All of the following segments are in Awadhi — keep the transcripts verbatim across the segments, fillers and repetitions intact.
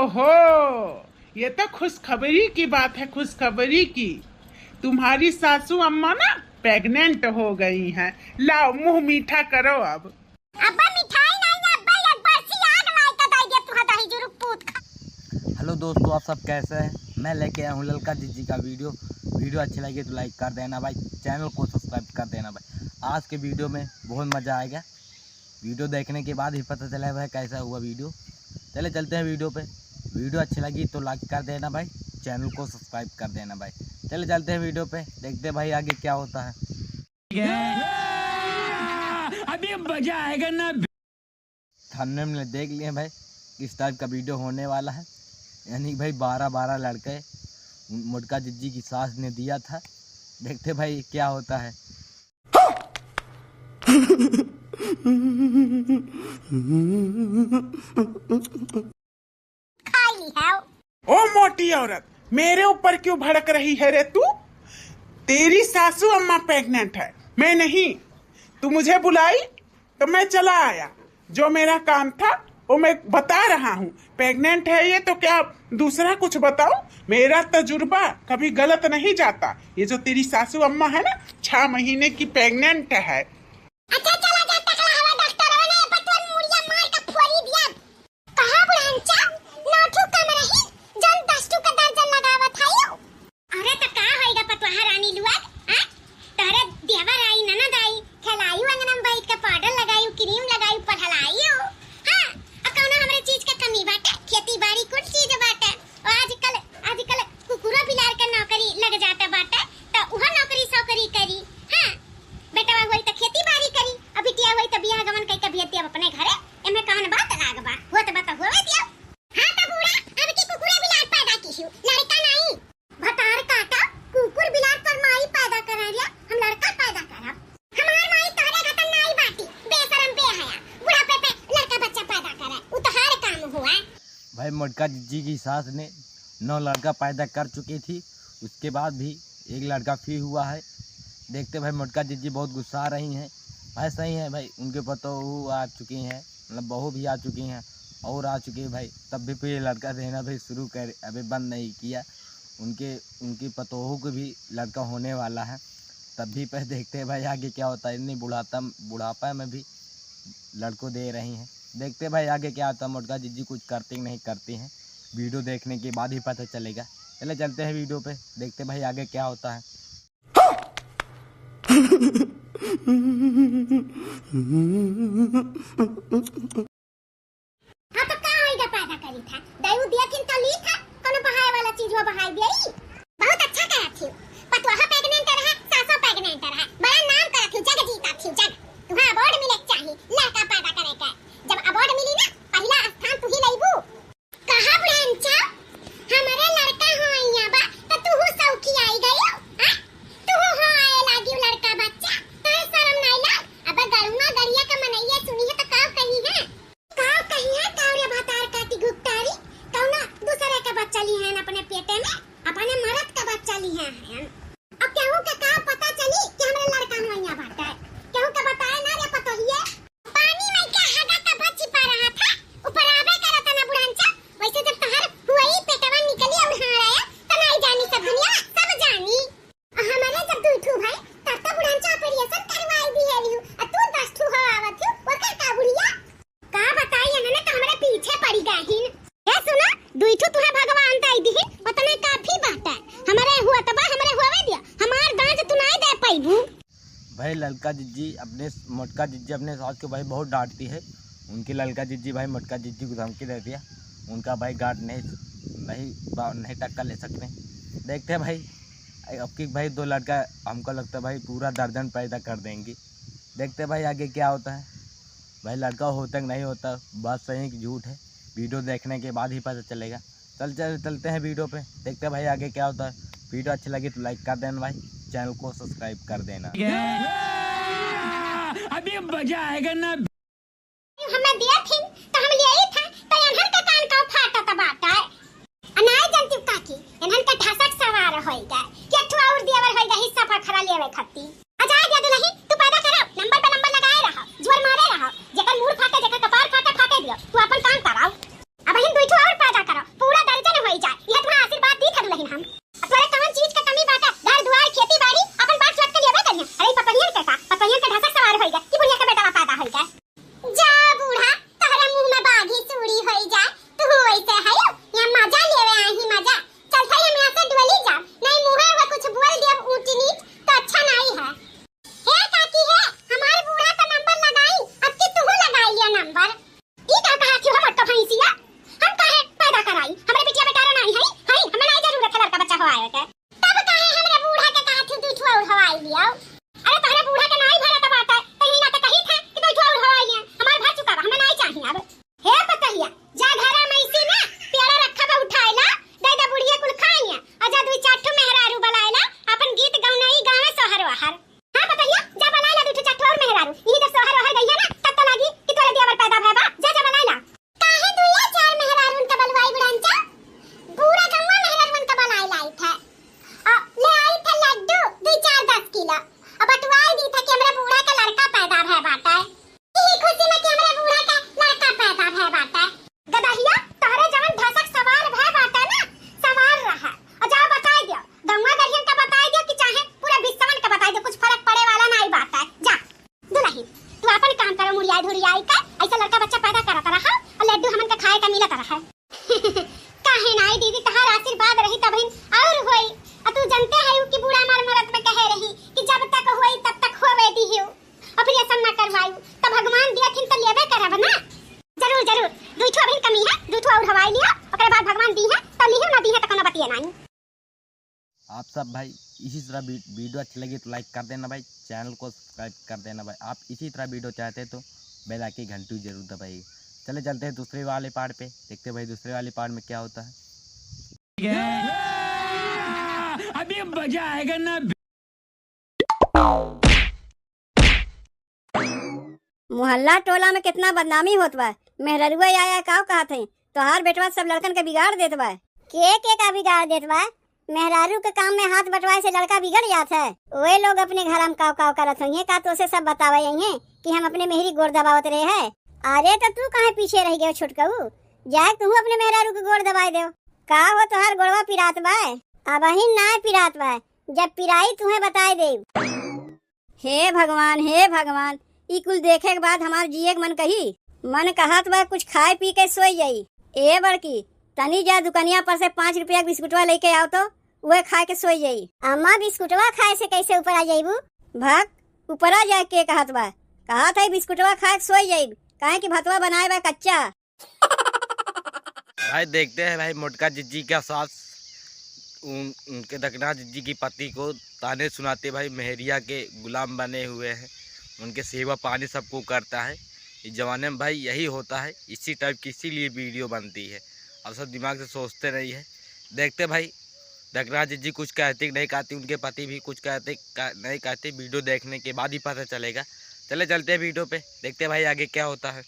ओहो, ये तो खुशखबरी की बात है, खुशखबरी की। तुम्हारी सासू अम्मा ना प्रेग्नेंट हो गई हैं। लाओ, मुंह मीठा करो अब। अब्बा मिठाई नहीं, अब्बा एक बार सी आग लाई तो दई दे तुहा दही जुरुक पूत खा। हेलो दोस्तों, आप सब कैसे हैं? मैं लेके आया हूँ ललका जिज्जी का वीडियो। वीडियो अच्छी लगी तो लाइक कर देना भाई, चैनल को सब्सक्राइब कर देना भाई। आज के वीडियो में बहुत मज़ा आएगा। वीडियो देखने के बाद ही पता चला भाई कैसा हुआ वीडियो। चले चलते हैं वीडियो पे। वीडियो अच्छी लगी तो लाइक कर देना भाई, चैनल को सब्सक्राइब कर देना भाई। चले चलते हैं वीडियो पे, देखते हैं भाई आगे क्या होता है। अभी मजा आएगा ना। थंबनेल में देख लिए भाई किस टाइप का वीडियो होने वाला है, यानी कि भाई बारह बारह लड़के मोटका जिज्जी की सास ने दिया था। देखते भाई क्या होता है। खाई ली है। ओ मोटी औरत, मेरे ऊपर क्यों भड़क रही है रे तू? तेरी सासू अम्मा प्रेग्नेंट है, मैं नहीं। तू मुझे बुलाई तो मैं चला आया, जो मेरा काम था वो मैं बता रहा हूँ। प्रेग्नेंट है ये तो क्या दूसरा कुछ बताऊं? मेरा तजुर्बा कभी गलत नहीं जाता। ये जो तेरी सासू अम्मा है ना, छह महीने की प्रेग्नेंट है। अच्छा चला जा, टकला हवा डॉक्टर ने पतवन मुड़िया मार के फोड़ी दिया। कहा बुढ़ांचा, नौ ठू कम रही, जौन दस ठू का दर्जन लगावत हई। अरे त का होइगा पतवाह रानी लुआग, हाँ? तोहरे देवर आई, ननद आई, खेलायु अंगना में बैठ के पाउडर लगायु, क्रीम लगायु, पढ़लायु, हाँ? आ कौनो हमरे चीज के कमी बाटे? खेती बाड़ी कुल चीज बाटे। और आजकल, आजकल कुकुरो बिलार के नौकरी लग जाता बाटे, त उहो नौकरी सौकरी करी, हाँ? बेटवा होई त खेती बाड़ी करी, अब बिटिया होई त बियाह गमन कई के भेज दिया अपने घरे, एमे कौन बात लाग बा? होत बा त होवे दिया। हाँ त बूढ़ा, अब की कुकुरे बिलार पैदा की हूँ, लड़का नहीं। भतार काटा, कुकुर बिलार तोर माई पैदा करे रिया, हम लड़का पैदा करब। हमार माई तोहरे घतन नाई बाटी, बेशरम बेहया, बुढ़ापे पे लड़का बच्चा पैदा करे, उ तोहार काम हुआ। भाई मोटका जिज्जी की सास ने नौ लड़का पैदा कर चुकी थी, उसके बाद भी एक लड़का फिर हुआ है। देखते भाई मोटका जिज्जी बहुत गुस्सा रही हैं। भाई सही है भाई, उनके पतोहू आ चुकी हैं, मतलब बहू भी आ चुकी हैं और आ चुकी है भाई, तब भी फिर लड़का देना भी शुरू कर, अभी बंद नहीं किया। उनके, उनकी पतोहू को भी लड़का होने वाला है, तब भी पे देखते हैं भाई आगे क्या होता है। इतनी बुढ़ाता, बुढ़ापा में भी लड़को दे रही हैं। देखते हैं भाई आगे क्या होता है, मोटका जिज्जी कुछ करती कि नहीं करती हैं, वीडियो देखने के बाद ही पता चलेगा। चले चलते हैं वीडियो पे, देखते हैं भाई आगे क्या होता है। हाँ तो का होइगा पैदा करी था? दयू दिया किन तो ली था, कोनो बहाए वाला चीज वो बहाई दिया ई। बहुत अच्छा करत थी। पतोहा प्रेग्नेंट रहा, सासो प्रेग्नेंट रहा। बड़ा नाम करत थी, जग जीता थी, जग। तुहाँ अवार्ड मिले के चाही, लड़का पैदा करे के। जब अवार्ड मिली ना, पहला स्थान तू ही लईबू। कहा बुढ़ांचा, हमरे लड़का होइया बा, त तू हु सौखी आई गयो, हाँ? तू हु हो आए लागी लड़का बच्चा, तोहे शरम नाई लाग? अब गरुआ गड़िया का मनैया सुनी है तो का कही है? का कही है, का रे भतार काटी गुप्तारी? कौना दूसरे का बच्चा ली है अपने पेटे में, अपने मरद का बच्चा ली है। अब केहू के का पता चली कि हमरे लड़का होइया बाटे? केहू के बताए ना रे पतोहिए। पानी में के हगा का बच्ची पा रहा था, ऊपर आवे करत ना बुढ़ांचा। वैसे जब तोहर हुई पेटवा निकली और हाँ रहे, तो नाई जानी सब दुनिया, सब जानी। हमरे जब दुई ठू भाई, तब तो बुढ़ांचा ऑपरेशन करवाई दिहेली, आ तू दस ठू हो आवत हूँ, ओकर का बुढ़िया? का बताई, एनने तो हमरे पीछे पड़ी गहिन। ए सुना, दुई ठू तुहे भगवान दई दिहिन, ओतने काफी बाटे। हमरे हुआ तबा, हमरे होवे दिया, हमार दांज तू नाई दे पइबू। भाई ललका जिज्जी अपने, मोटका जिज्जी अपने सास को भाई बहुत डांटती है। उनकी ललका जिज्जी भाई मोटका जिज्जी को धमकी दे दिया, उनका भाई गांठ नहीं, नहीं बा-, नहीं टक्कर ले सकते। देखते हैं भाई, अब की भाई दो लड़का हमको लगता है भाई पूरा दर्जन पैदा कर देंगी। देखते हैं भाई आगे क्या होता है। भाई लड़का होता कि नहीं होता, बात सही है कि झूठ है, वीडियो देखने के बाद ही पता चलेगा। चल, चल, चलते हैं वीडियो पे, देखते हैं भाई आगे क्या होता है। वीडियो अच्छी लगी तो लाइक कर देना भाई, चैनल को सब्सक्राइब कर देना। अभी मजा आएगा ना। हमें दिया थी तो हम लिए ही था, तो एनहन का कान का फाटा तो बाटा है। अनाय जनती काकी, एनहन का ढसक सवार होई गए, कि अठुआ और दियावर होई गए, हिस्सा फखरा लेवे खत्ती। आ जाए दिया दुलही, तू पैदा करो, नंबर पे नंबर लगाए रहो, जोर मारे रहो, जेकर मूड़ फाटे, जेकर कपार फाटे, फाटे दियो, तू अपन काम कराओ। अब हिन दुई ठो और पैदा करो, लिया, ओकरे बाद भगवान दी है, तो लियो ना दी है, तो कोनो बतिये नाहीं। आप सब भाई इसी तरह वी-, वीडियो अच्छी लगी तो लाइक कर देना भाई, चैनल को सब्सक्राइब कर देना भाई। आप इसी तरह वीडियो चाहते हैं तो बेल आइकन घंटी जरूर दबाइए। चले चलते हैं दूसरे वाले पार्ट पे, देखते हैं भाई दूसरे वाले पार्ट में क्या होता है। अभी मजा आएगा ना। मोहल्ला टोला में कितना बदनामी होत बा। मेहररुआ आया काव कहत है, तोहार बेटवा सब लड़कन के बिगाड़ देत बा। के, के का बिगाड़ देत बा? मेहरारू के काम में हाथ बटवाए से लड़का बिगड़ जात है। ओए लोग अपने घर में काव काव करत होइहें, का तोसे सब बतावे अइहें कि हम अपने मेहरी गोड़ दबावत रहे है? अरे तो तू काहे पीछे रह गयो छोटकऊ? जाए तू अपने मेहरारू के गोड़ दबाए देव। का हो तोहार गोड़वा पिरात बा? अबहिन नाय पिरात बा, जब पिराई तुहें बताए देब। हे भगवान, हे भगवान, ई कुल देखे के बाद हमार जिए के मन कही। मन कहत बा कुछ खाए पी के सोई जाई। ए बड़की, तनी जा दुकनिया पर से पाँच रुपया के बिस्कुटवा लेके आओ तो, उहे खाए के सोई जाई। अम्मा, बिस्कुटवा खाए से कैसे ऊपर आ जाइबू? भाग, ऊपर आ जाए के कहत बा? कहत है बिस्कुटवा खाए के सोई जाइब, काहे कि भतवा बनाए बा कच्चा। भाई देखते हैं भाई मोटका जिज्जी का सास उन, उनके दकना जिज्जी की पति को ताने सुनाते भाई मेहरिया के गुलाम बने हुए हैं, उनके सेवा पानी सबको करता है। इस जमाने में भाई यही होता है, इसी टाइप की इसीलिए वीडियो बनती है। अब सब दिमाग से सोचते नहीं है। देखते भाई दकना जिज्जी कुछ कहती कि नहीं कहती, उनके पति भी कुछ कहते का, नहीं कहते, वीडियो देखने के बाद ही पता चलेगा। चले चलते हैं वीडियो पे, देखते हैं भाई आगे क्या होता है।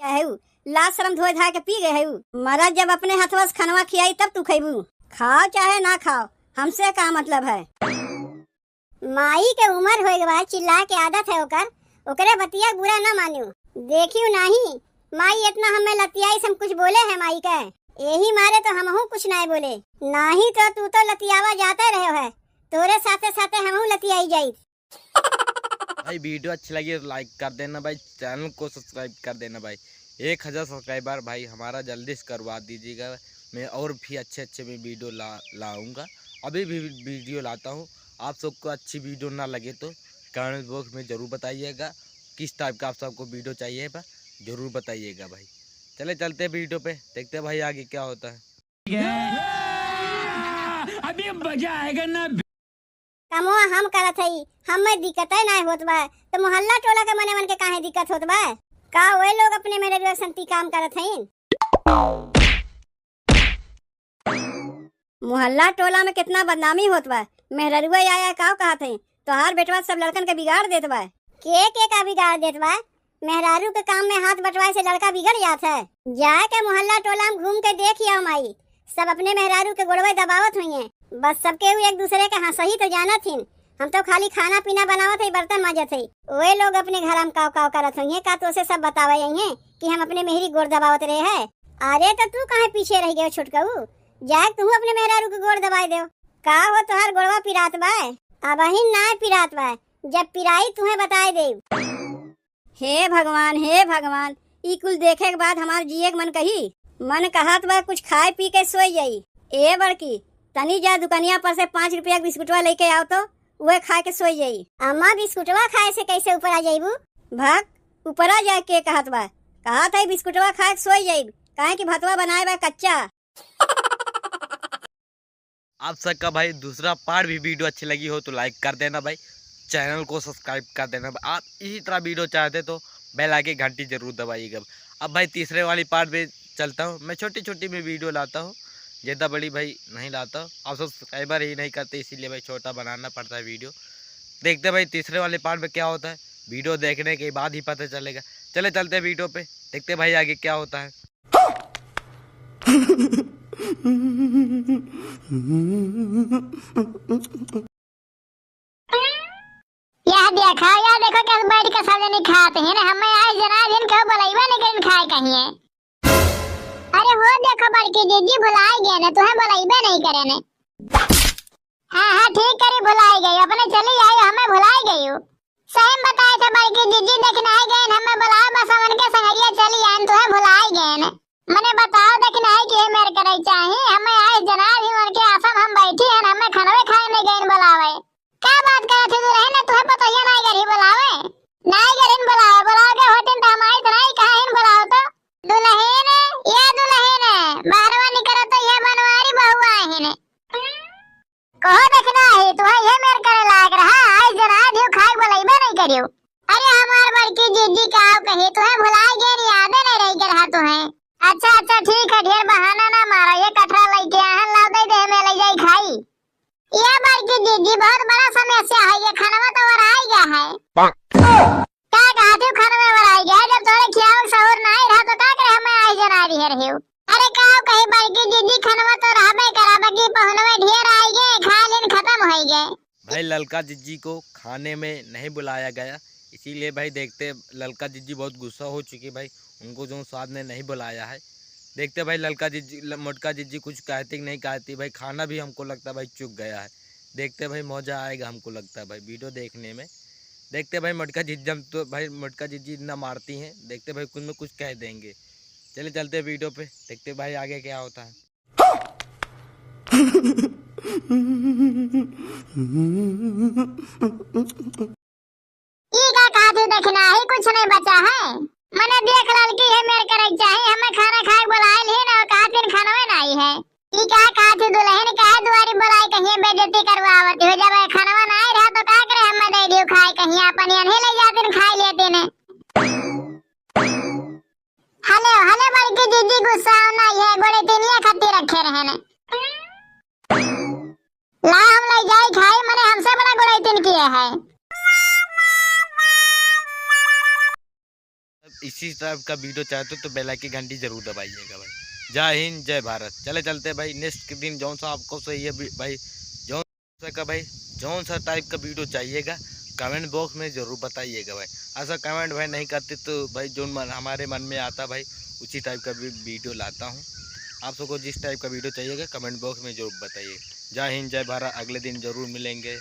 क्या है उ? लाज शरम धोए धाए के पी गए है उ। मरद जब अपने हथवा से खनवा खियाई तब तू खइबू। खाओ चाहे ना खाओ, हमसे का मतलब है। माई के उमर होए के बाद चिल्लाए के आदत है ओकर, ओकरे बतिया बुरा ना मानियो। देखियो नाही, माई इतना हमें लतियाई से हम कुछ बोले है माई के, यही मारे तो हमहू कुछ नाय बोले। नाही तो तू तो लतियावा जाते रहे है, तोरे साथे साथे हमहू लतियाई जाई। भाई वीडियो अच्छी लगी तो लाइक कर देना भाई, चैनल को सब्सक्राइब कर देना भाई। एक हज़ार सब्सक्राइबर भाई हमारा जल्दी से करवा दीजिएगा, मैं और भी अच्छे अच्छे मैं वीडियो ला लाऊंगा। अभी भी वीडियो लाता हूँ, आप सबको अच्छी वीडियो ना लगे तो कमेंट बॉक्स में ज़रूर बताइएगा किस टाइप का आप सबको वीडियो चाहिए बा, ज़रूर बताइएगा भाई। चले चलते हैं वीडियो पे, देखते हैं भाई आगे क्या होता है। अभी मजा आएगा ना। कमवा हम करत हई, हमें दिक्कते नाय होत बा, तो मोहल्ला टोला के मने मन के काहे दिक्कत होत बा? का ओए लोग अपने मेहररुआ संती काम करत हईन? मोहल्ला टोला में कितना बदनामी होत बा। मेहररुआ आया काव कहत है, तोहार बेटवा सब लड़कन के बिगाड़ देत बा। के, के का बिगाड़ देत बा? मेहरारू के काम में हाथ बटवाए से लड़का बिगड़ जात है। जाए के मोहल्ला टोला में घूम के देख आओ माई, सब अपने मेहरारू के गोड़वे दबावत हुई हैं। बस सबके हु एक दूसरे के हंसही तो जानत हिन। हम तो खाली खाना पीना बनावत है, बर्तन माजत है। ओए लोग अपने घर में काव काव करत हुई हैं, का तोसे सब बतावे आई हैं कि हम अपने मेहरी गोड़ दबावत रहे है? अरे तो तू काहे पीछे रह गयो छोटकऊ? जाए तू अपने मेहरारू के गोड़ दबाए देव। का हो तोहार गोड़वा पिरात बा? अबहिन ना पिरात बा, जब पिराई तुहें बताए देब। हे भगवान, हे भगवान, ई कुल देखे के बाद हमार जिए के मन कही। मन कहत बा कुछ खाए पी के सोई जाई। ए बड़की, तनी जा दुकनिया पर से पाँच रुपया के बिस्कुटवा लेके आओ तो, उहे खाए के सोई जाई। अम्मा, बिस्कुटवा खाए से कैसे ऊपर आ जाइबू? भाग, ऊपर आ जाए के कहत बा? कहत है बिस्कुटवा खाए के सोई जाइब, काहे कि भतवा बनाए बा कच्चा। आप सबका भाई दूसरा पार्ट भी वीडियो अच्छी लगी हो तो लाइक कर देना भाई, चैनल को सब्सक्राइब कर देना भाई। आप इसी तरह वीडियो चाहते तो बेल आइकन घंटी जरूर दबाइएगा। अब भाई तीसरे वाली पार्ट में चलता हूँ, मैं छोटी छोटी में वीडियो लाता हूँ, ज़्यादा बड़ी भाई नहीं लाता हूँ, आप सब्सक्राइबर ही नहीं करते इसीलिए भाई छोटा बनाना पड़ता है वीडियो। देखते हैं भाई तीसरे वाले पार्ट में क्या होता है, वीडियो देखने के बाद ही पता चलेगा। चले चलते हैं वीडियो पे, देखते हैं भाई आगे क्या होता है। यह देखा, यह देखो कैसे बैठ के सब जने खात हैं ना, हमें आज जना दिन केहू बोलइबे नहीं करेन खाए कहिए। अरे हो देखो बड़की जिज्जी भुलाए गए ने, तुहें बोलइबे नहीं करे ने। हाँ, हाँ, ठीक करी, भुलाए गई, अपने चली आई, हमें भुलाए गई हो। सही में बताए थे बड़की जिज्जी, दखिनाए गए, हमें बुलाए, बस हमन के संगरिया चली आन, तुहे भुलाए गए। मने बताओ दखिनाए के मेर करे चाही, हमें आए जना भी मन के आसम हम बैठी हन, हमें खनवे खाए नहीं गए बुलावे। का बात करत है तू, रहे ना, तुहे पतोहिया नहीं गरी। अरे हमार बड़की जिज्जी का कही, तुहे भुलाए गए, यादे नहीं रह गए रहा तुहे। अच्छा, अच्छा, ठीक है, ढेर बहाना ना मारा, ये कटरा लइके आए हैं, लाओ दे दे, मैं ले जाई खाई। ये बड़की जिज्जी, बहुत बड़ा समस्या है, ये खानवा तो वराई गया है। का कहती हूँ, खानवा वराई गया है? जब तोरे खियाओ सहूर नहीं रहा तो का करे, हमें आई जना रही रही। अरे का कही बड़की जिज्जी, खानवा तो रहबे करा, बाकी पहुनवे ढेर आई गए, खा लेन खत्म हो गए। भाई ललका जिज्जी को खाने में नहीं बुलाया गया, इसीलिए भाई देखते ललका जिज्जी बहुत गुस्सा हो चुकी भाई, उनको जो स्वाद ने नहीं बुलाया है। देखते भाई ललका जिज्जी, ल-, मोटका जिज्जी कुछ कहती कि नहीं कहती भाई, खाना भी हमको लगता है भाई चुक गया है। देखते भाई मजा आएगा हमको लगता है भाई वीडियो देखने में। देखते भाई मोटका जिज्जी, हम तो भाई मोटका जिज्जी इतना मारती हैं, देखते भाई कुछ में कुछ कह देंगे। चले चलते वीडियो पे, देखते भाई आगे क्या होता है। ई का कहत ही, दखिना ही कुछ नहीं बचा है। मने देख ललकी है मेर करे चाही, हमें खाना खाए बुलाए ली ना, कहत दिन खानवे नहीं है। ई का कहत ही, दुल्हन काहे दुआरी बुलाए कहिए बेइज्जती करवावत हो, जब खानवा नहीं रहा तो का करे हमें दे दियो खाए, कहिए अपन यहीं ले जातिन खाए लेतिन। हले, हले बड़की जिज्जी गुस्सा ना है, गोड़े तिनिया खत्ती रखे रहे ने। ला हम ले जाई खाई, मने हमसे बड़ा गोड़े तिन किए है। इसी टाइप का वीडियो चाहते हो तो बेल आइकन की घंटी जरूर दबाइएगा भाई। जय हिंद, जय भारत। चले चलते भाई, नेक्स्ट के दिन जौन सा आपको सही है भी-, भाई, जौन सा का भाई, जौन सा टाइप का वीडियो चाहिएगा कमेंट बॉक्स में जरूर बताइएगा भाई। ऐसा कमेंट भाई नहीं करते तो भाई जो मन, हमारे मन में आता भाई उसी टाइप का भी वीडियो लाता हूँ। आप सबको जिस टाइप का वीडियो चाहिएगा कमेंट बॉक्स में जरूर बताइए। जय हिंद, जय भारत, अगले दिन जरूर मिलेंगे।